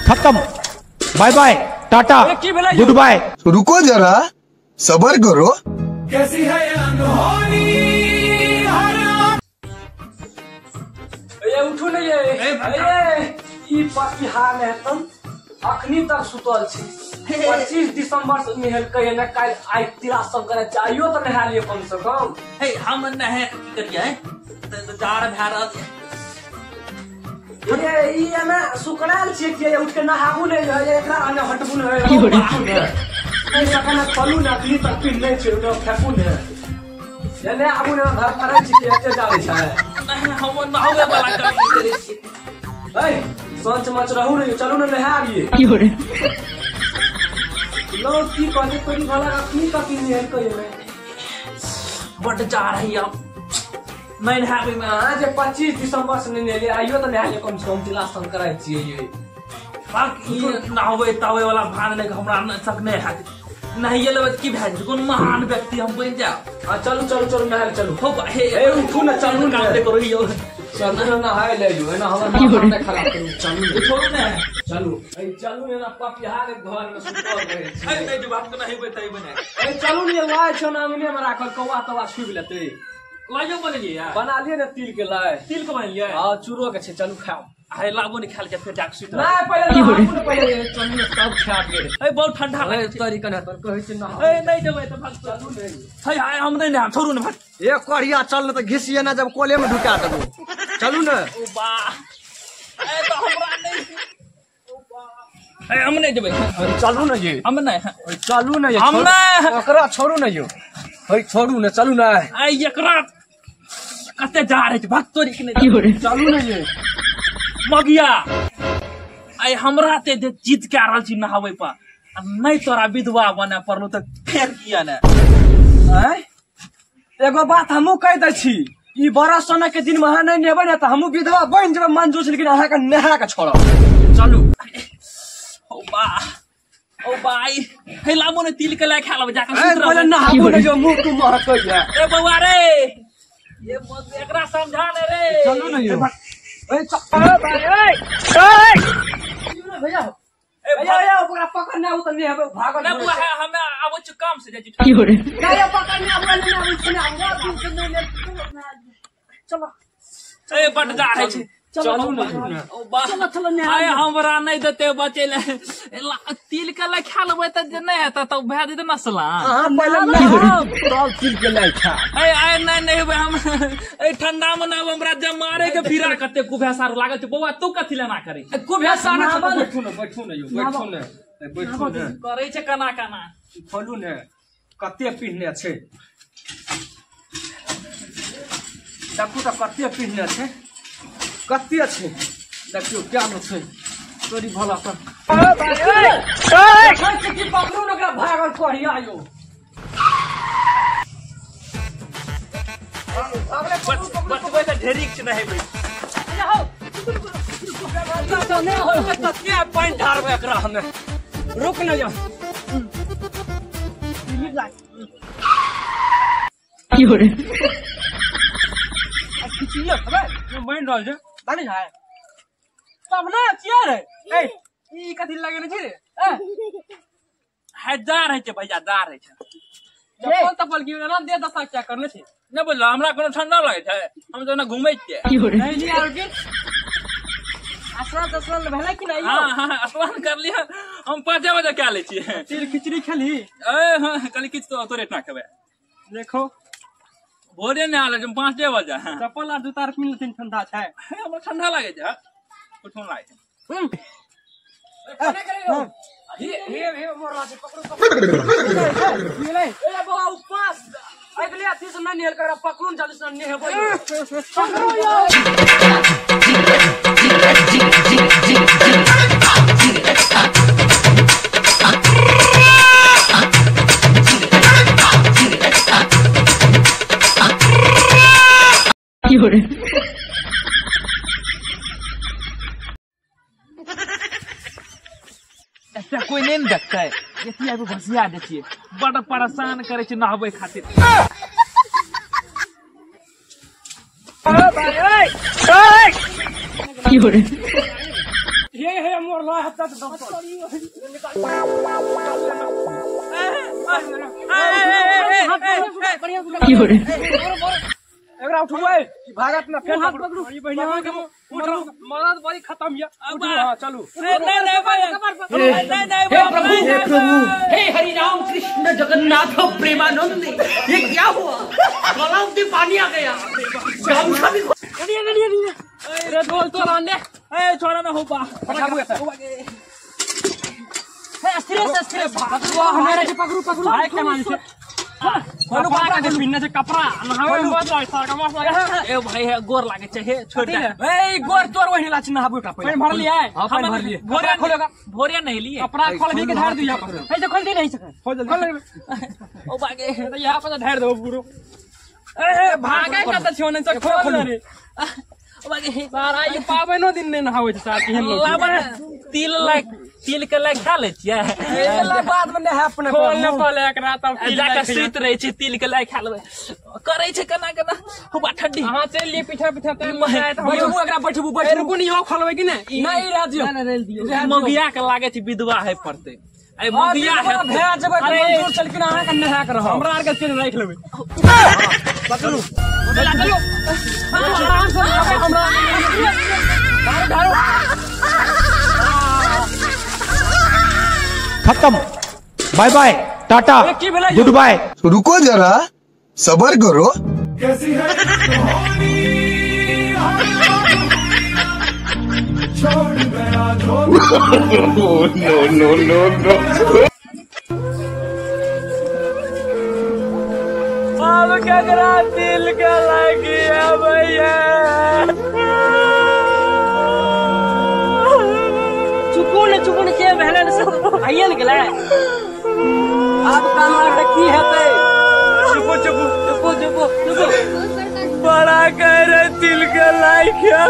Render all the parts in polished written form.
खत्म, बाय बाय tata good बाय। रुको जरा सबर करो। कैसी है अनहोनी ये उठू नहीं ये ई पतिहार हेतन अखनी तक सुतल छी। 25 दिसंबर से नहेलकै ने काल्हि आइ तिला संक्रांति आइयो तऽ नहा लिअ कम से कम। हे हम नहा के की करियै तऽ जाड़ भए रहल छै। ये ई एना सुकराल छियै कि उठ के नहाबू नहि एकरा एना हटबू नहि एहि सकना चलू ने अखनी तक पिन्ह नहि छै ओकरा फेकू ने एने आबू ने घर करै छी कि एते जाबै छै। हम नहाबै वाला काम करै छी। ऐ सोच मच रहू ने चलू ने नहा आबियै। लो की कहले तोरी भला अखनी तक नहेलकै ने बड जा रही अब नहीं नहाबे में। अहाँ जे 25 दिसंबर से नहीं नहेलियै आइयो तऽ नहा लिअ कम से कम तिला संक्रांति छियै ये। बाकी नहाबै तहाबै वाला भान नहि हमरा तक नहि हैत। नहाइए लेबै तऽ की भए जेतै कोन महान व्यक्ति हम बनि जायब। हाँ चलू चलू चलू नहाय चलू। हो हे ए उठू ने चलू काम नहि करू यौ चलू ने नहाय ले यौ एना हमर माथा नहि खराब करू चलू छोड़ू ने चलू ए चलू ने पपिहार घर में सुतल रहै छी। ए नहि जब आपके नहेबै तहेबै नहि। ए चलू ने लाय छौ ने अंगने में राखल कौआ तौआ छुबि लेतै। लाइयो बनेलियै यार बना लियै ने तिल के लाय तिल के बनेलियै। हां चूरो के छै चलू खाओ। हे लाबो नहीं खाल के फेर जाके सुति नहीं पहिले नहाबू ने पहिले चलू ने तब खायब गे। ए बहुत ठंडा लागै छै तरी कने तर कहै छै नहा। ए नहीं जेबै तऽ भाग चलू ने। हे हाय हम नहीं नहाब छोड़ू ने भाग। एक कढ़िया चल ने तऽ घिसिए ना जब कोले में ढुका देबो चलू ने। ओ बा ए तऽ हमरा नहीं ओ बा ए हम नहीं जेबै चलू ने ये हम नहीं चलू ने ये हम नहीं ओकरा छोड़ू ने यो हे छोड़ू ने चलू ने। ए एकरा कते जा रहे छै भाग तोरी के नहीं चलू ने ये मगिया आई हमरा ते जीत के रहल छी नहाबै पर आ नहीं तोरा विधवा बने पड़लो तऽ फेर किया ने। आँय एगो बात हमहूँ कहि दै छी ई बरस सोना के दिन में अहाँ नहीं नेबै ने तऽ हमहूँ विधवा बनि जेबै मंजूर छै लेकिन अहाँके नहा के छोड़ब चलू। ओ बा ओ बाई हे लाबो ने तिल के लाय खा लेबै जाके सुति रहबै। पहिले नहाबू ने जो मुँह तू महकैया। ए बौआ रे ये एकरा समझा ने रे चलू ने यो। ए भैया भैया भैया ओकरा पकड़ने आबू तऽ नहि हेबै भागल नहि बुआ हमे आबै छी काम से जाइ छी। नहि पकड़ने आबू नहि आबू छै नहि चलो ए बड जा रहै छै चलू ने ओ बा चलो चलो ने आय हमरा नहि देते बचै ले तिल के लै खा लेबै तऽ जे नहि हेतै तऽ भए जेतै नसला। अहाँ पहिले नहाब तब तिल के लै खा। ए आय नहि नहेबै हम ए ठंडा मे नहब हमरा जे मारे के फिरा कते कुभेसा लागल छै। बौआ तू कथी लेना करै कुभेसा ने बैठू ने बैठू ने यौ बैठू ने बैठू ने करै छै केना केना खोलू ने कते पिन्हने छै देखू तऽ कते पिन्हने छै कते छै देखियौ क्या मे छै तोरी भला पर की पकड़ू ने ओकरा भागल कोढ़िया यौ बचबै तऽ ढेरिक छै नहेबै। कते पानि ढारबै एकरा हमे रुक ने यौ खिचिए खबै बनि रहल छै बनि जाय तब ने चिया रे। ए ई कथि लगेने छी रे ए है जा रहै छै भैया जा रहै छै चप्पल तप्पल की ना दे दशा क्या करने छै नहि बोललो हमरा कोनो ठंडा लागै छै हम तऽ ओना घुमै छियै नहीं नहीं आर के स्नान तस्नान भेलै कि नहि? हाँ हाँ स्नान कर लिया हम 5 बजे कए लै छियै। तिल खिचड़ी खेली? ए हाँ कहली किछु तो तोरे एतना खेबै। देखो भोरे नहि आयल छै 5 बजे। चप्पल आर जूता आर पिन्ह लेथिन ठंडा छै। हमरा ठंडा लागै छै कुछो नहि लागै छै। हे हे मोर छै पकड़ू पकड़ू ए बाबा उपास अगले अथी से नहीं नेल कर पकड़ू न जल्दी से नहीं हेबै पकड़ो यौ। ऐसा कोई नहीं ने देखता है ये आबि भसिया दै छियै बड़ परेशान करै छै नहबै खातिर। हे हे ये मोर ला हत्ता तो एकरा उठबै भागत ना फेर पकड़ू ई बहिनी के उठू मरद बड़ी खत्म या उठू। हां चलू। नहीं नहीं भाई नहीं नहीं हे प्रभु हे प्रभु हे हरि राम कृष्ण जगन्नाथ प्रेमानंद, ये क्या हुआ? गलाव में पानी आ गया। गमछा भी अरे अरे अरे रे बोल तो लाने ए छोड़ा ना हो पा पठाबू एता हे स्थिर से स्थिर भागवा हमरा के पकड़ू पकड़ू भाई के मान छै कोनो कपड़ा के पिन्ने छै कपड़ा नहावे में बहुत लागे सारा मस्त लागे। ए भाई है गोर लागे छै हे छोड़ दे। ए गोर तोर वही लाच नहाबू का पानी भर लिया है। हां पानी भर लिए भोरे खोलेगा भोरे नहीं लिए कपड़ा खोल भी के झाड़ दू यहां पर ऐसे खोल दे नहीं सके खोल जल्दी ओ भागे तो यहां पर ढार दो पूरो। ए भागे का त छोने से खोल रे ओ भागे सारा ई पाबनो दिन ने नहावे छै साथ एहन लोग लाबन तिल लाग तिल के लाग खा ले छियै तिल लाग बाद में नहा अपने खोल न पले एकरा तब तिल जाके सुति रहै छै तिल के लाग खा लेबै करै छै केना केना हुबा ठंडी। हां चल लिए पीछा पीछा त बैठबू एकरा बैठबू बैठबू रुकू नहीं हो खोलबै कि नै नहीं रह दियो मगिया के लागे छै विधवा है पड़ते। ए मगिया है भए जेबै त मंजूर चलकिन अहाँ के नहा के रहब हमरा आर के चल राख लेबै पकड़ू चला चलो आराम से आबै हमरा धारो धारो खत्म bye bye tata good bye. रुको जरा सबर करो। कैसी है होनी छोड़ गया धोखा। नो नो नो नो अब ककरा दिल के लगी है भैया। चुकू ने चुकू ने के भेलै ने सब आइए ने गेलै। आब काना के की हेतै? चुपो चुपो चुपो चुपो चुपो बड़ा कह रहे तिल के लाइक है।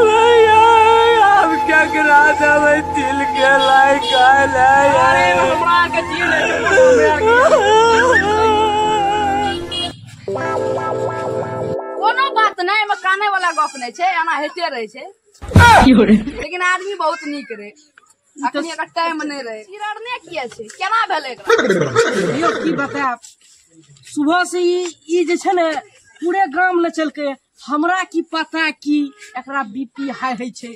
अब क्या करा देबै तिल के लाइक है। अरे हमरा के चीज कोनो बात नहीं, एमे काने वाला गप नहीं छै, एना हेते रहे छै। लेकिन आदमी बहुत नीक रहे, अखनी एकर टाइम नहीं रहे। चिरड़ने किया छै, केना भेलै एकरा? यौ की बतायब, सुबह से ई जे छै ने पूरे गाम ले चलके, हमरा की पता की एकरा बीपी हाई होइ छै।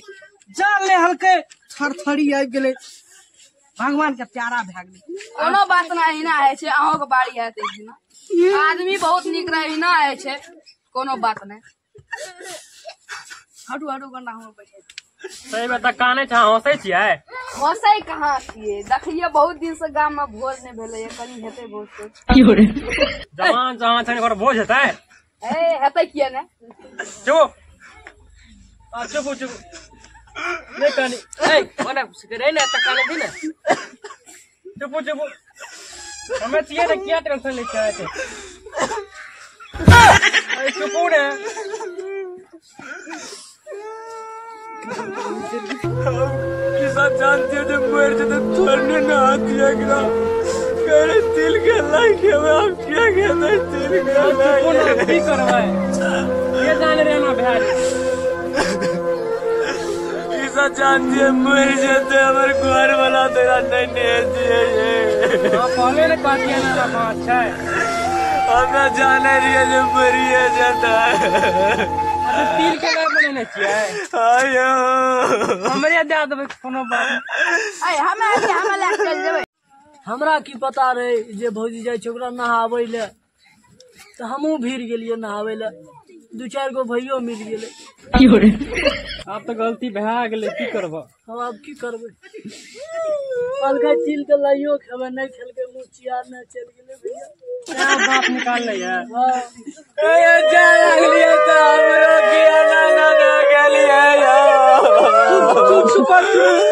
जान ले हलके थरथरी आबि गेलै, भगवान के प्यारा भए गेलै। कोनो बात नहीं, एहिना होइ छै, अहों के बारी आयत एक दिना। आदमी बहुत नीक रहे, एहिना होइ छै, कोनो बात नहीं। हटू हटू गंडा हम बैठे। सही बात काने छा हंसै छियै? हंसै कहाँ छियै, देखिए बहुत दिन से गाम में भोज नहीं भेलै, कनी हेतै भोज तो। जवान जहाँ छै ओकर भोज हेतै? ए हेतै किया ने। चुप आ चुप चुप नहीं कानी ए ओना करे ने त काने दी ने। चुप चुप हमे छियै ने, किया टेंशन लै छै? ए चुप ने। किसा जानती हो जब मर जाते छोड़ने ना आती है एकरा। कह रहे तिल के लाइक है, हम क्या कहते हैं तिल के लाइक की करबै ये जान रे ना भाई। किसा जानती है मर जाते हमारे घर वाला तेरा नहीं नहीं दिए ये। हां पहले ने काटिया ना बात छै, हमरा जाने रही जब मरिए जाता है। तिल के लाइ बनेने छियै? आयो हमरे दे देबै कोनो बात। ए हमे हमे लए चल जेबै। हमरा की पता रहे जे भौजी जाइ छै ओकरा नहाबै ले, तऽ हमहूँ भीड़ गेलियै नहाबै ले, दू चारि गो भैयो मिल गेलै। आब तऽ गलती भए गेलै, की करबह? हम आब की करबै? कहलकै तिल के लाइयो खेबै, नहि खेलकै, मुँह चियारने चलि गेलै भैया। बाप निकाललै है। ए जा लागलियै तऽ हमरो किया ना ना गेलियै। चुप चुप।